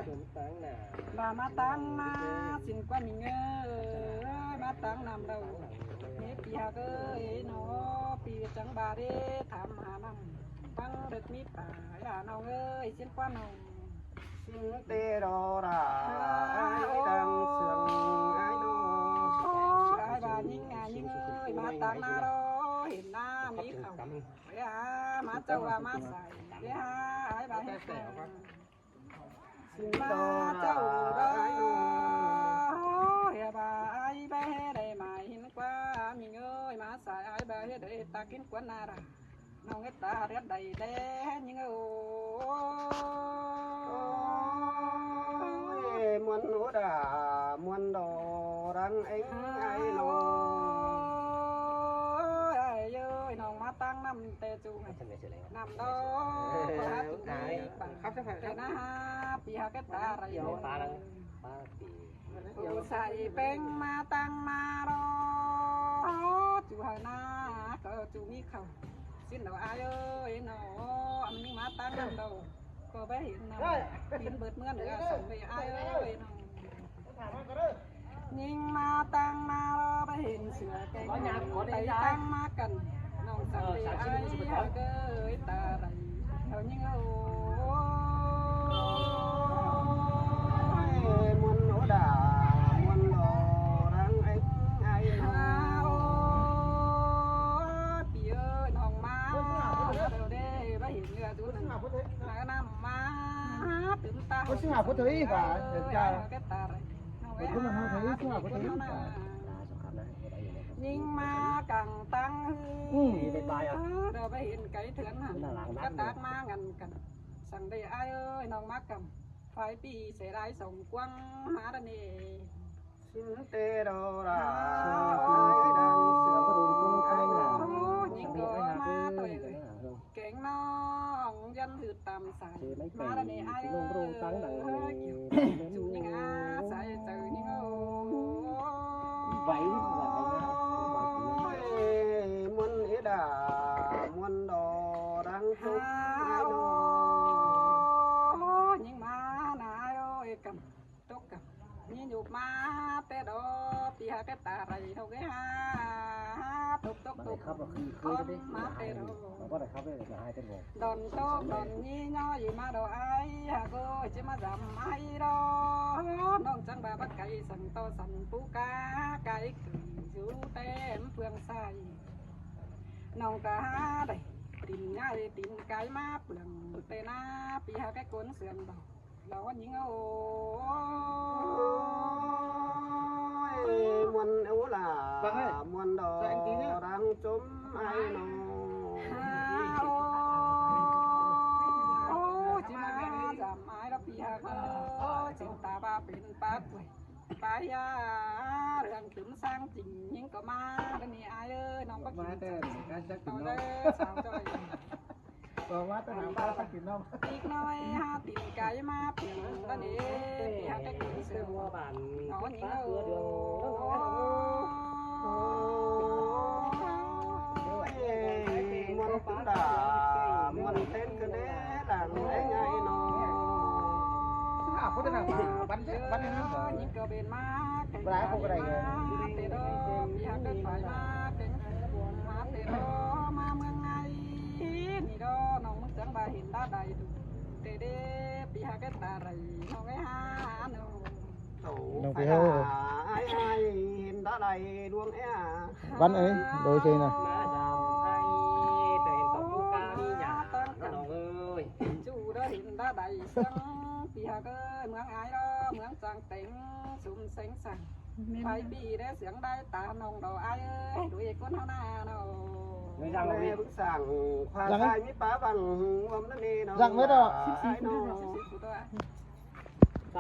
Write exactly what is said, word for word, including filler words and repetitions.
ꞌVa ꞌmá ꞌtáng ꞌmá ꞌsịn ꞌquá ꞌmí ꞌngới, ꞌmá ꞌtáng ꞌnặm đaư. ꞌMí ꞌpi ꞌhặc ới ꞌnọ, ꞌpi chắng ꞌva đé tham hả ꞌnặm. ꞌVắng đớc ꞌmí pả, ꞌva ꞌnọng ới, ꞌsịn ꞌquá ꞌnọng. ꞌSịn ꞌtẹ đó là ai đang sướng ai đó. Ai ꞌva ꞌnhính à ꞌnhính ới, ꞌmá ꞌtáng ꞌmá đó, hên ꞌná ꞌmí khảu. Ê hả, ꞌmá chảu ꞌva ꞌmá sai. Ê hả, ai ꞌva hên khảu. ꞌSịn ꞌmá chảu đó. Ê hả, ai ꞌva hên đảy ꞌmá hên ꞌquá, ꞌmí ꞌngới, ꞌmá sai, ai ꞌva hên đảy tắc hên ꞌquá ꞌnạ đa. ꞌNọng ꞌngớt ta ꞌhặc đảy đé ꞌnhính ới. Ôi, ꞌmuôn ú đa, ꞌmuôn đo răng ếng ai ꞌnọ. Ôi, ai ơi, ꞌnọng ꞌmá ꞌtáng ꞌnặm ꞌtẹ ꞌchu. ꞌNặm đó, ꞌquá hák tui ꞌnị ꞌva. Khắp chấp phải. ꞌTẹ ꞌnạ hả, ꞌpi ꞌhặc ꞌkét ta ꞌrạy. Ú sai ꞌpéng ꞌmá ꞌtáng ꞌmá đó. ꞌChu hảư ꞌnạ, ꞌcọ ꞌchu ꞌmí khảu. ꞌSịn đó ai ơi ꞌnọ, ꞌmá ꞌtáng ꞌnặm đó. ꞌCọ báu hên ꞌnặm. Pin bớt ꞌmứa ꞌnớ, song ꞌvạy ai ơi ꞌnọ. ꞌNhính ꞌmá ꞌtáng ꞌmá đó báu hên sửa keng. Tay ꞌtáng ꞌmá căn. ꞌNọng song ꞌvạy ai ꞌhặc ới ta ꞌrạy. Hảư ꞌnhính ới. Ôi, ꞌmuôn ú đa, ꞌmuôn đo răng ếng ai ꞌnọ. Ôi, ꞌpi ơi, ꞌnọng ꞌmá. Đaư đé, báu hên ꞌngựa dú ꞌnặn. ꞌNặm ꞌmá, tứm ta. Ôi, ꞌsứ hả, ꞌcọ thấy ꞌva, ꞌcọ thấy ꞌsứ hả, ꞌcọ thấy ꞌva. ꞌNhính ꞌmá cẳng tăng hư. Ừ, đi bye bye à. Đaư báu hên cái thướn hẳn. Cái tắc ꞌmá ngăn cản. Song đảy ai ơi, ꞌnọng ꞌmá cẳng. Phải ꞌpi sẽ đái song quăng ꞌmá đa nê. ꞌSịn ꞌtẹ đó là ai đang sướng ai đó. ꞌNhính ꞌcọ ꞌmá ꞌtoi ới. Keng ꞌnọng ꞌdọn hư tam sai. ꞌMá đa nê ai ơi. ꞌChu ꞌnhính a sai chaư ꞌnhính ới. Ôi, ꞌmuôn ế đa, ꞌmuôn đo đang chốm ai đó. ꞌNhính ꞌmá ꞌnạ ai ơi, cẳng. Tốc cẳng. ꞌNhính nhục ꞌmá ꞌtẹ đó, ꞌpi ꞌhặc ꞌkét ta ꞌrạy ꞌnọng ới hả. Tốc, tốc, tốc. Khắp ꞌmá ꞌtẹ đó. Đon tốc, đon ꞌnhí ꞌnọ, ꞌmá đó ai, hả ꞌcọ, ꞌchí ꞌmá dăm ai đó. ꞌNọng chắng ꞌva bác cái săng ꞌto săng pú cá, cái cử dú ꞌtẹ ꞌmá phường sai. ꞌNọng cá hả đảy, tin ꞌnhá đảy tin cái ꞌmá phường ꞌtẹ ꞌnạ, ꞌpi ꞌhặc ꞌkét cốn sương đó. Đó ꞌnhính ới. Ôi, ꞌmuôn ú là, ꞌmuôn đo đang chốm ai ꞌnọ. Ôi, ꞌchí ꞌmá dăm ai đó ꞌpi ꞌhặc ới, chảu ta ꞌva pên pák quay. Pá ya, rương tứm sang ching ꞌnhính ꞌcọ ꞌmá, đa nê ai ơi, ꞌnọng bác ꞌmá kin ꞌtẹ, chảu. Cái chắc ꞌtọ kin ꞌnọng. Đaư, song ꞌchoi. Ơ, ꞌmá ꞌtẹ nẳng ꞌmá chắc kin ꞌnọng. Ích nói ha, tin cái ꞌmá phiêng đa nê, ꞌpi ꞌhặc ꞌkét kin sương. ꞌNhính ới. Ôi, ꞌmuôn tứm đa, ꞌmuôn tên cơn đé lăng đé ngay ꞌnọ. ꞌSứ hả, ꞌcọ ꞌtẹ nẳng bắn chết, bắn chết. ꞌNhính ꞌcọ pên ꞌmá, ꞌpá ꞌcọ đảy. ꞌMá ꞌtẹ đó, ꞌpi ꞌhặc ꞌkét phải ꞌmá, pên ꞌmá ꞌtẹ đó, ꞌmá ꞌmướng ngay. ꞌNị đó, ꞌnọng ꞌmướng chắng ꞌva hên đa đảy đu. ꞌTẹ đé, ꞌpi ꞌhặc ꞌkét ta đảy, ꞌnọng ới hả, ꞌnọng. ꞌNọng ꞌpi ꞌhặc. Ai, ai, hên đa đảy đuông é à. Bắn ấy, đối với nè. Ôi, ꞌchư đó hên đa đảy sương, ꞌpi ꞌhặc ới, ꞌmướng ai đó, ꞌmướng Tràng Têng, sum seng sàng. Phải ꞌpi đé sương đảy ta ꞌnọng đó ai ơi, đuổi con hao na nó. Răng bức sàng, khóa sai mít pá bằng, ôm nó nê nó. Răng mết đó. Ai nó.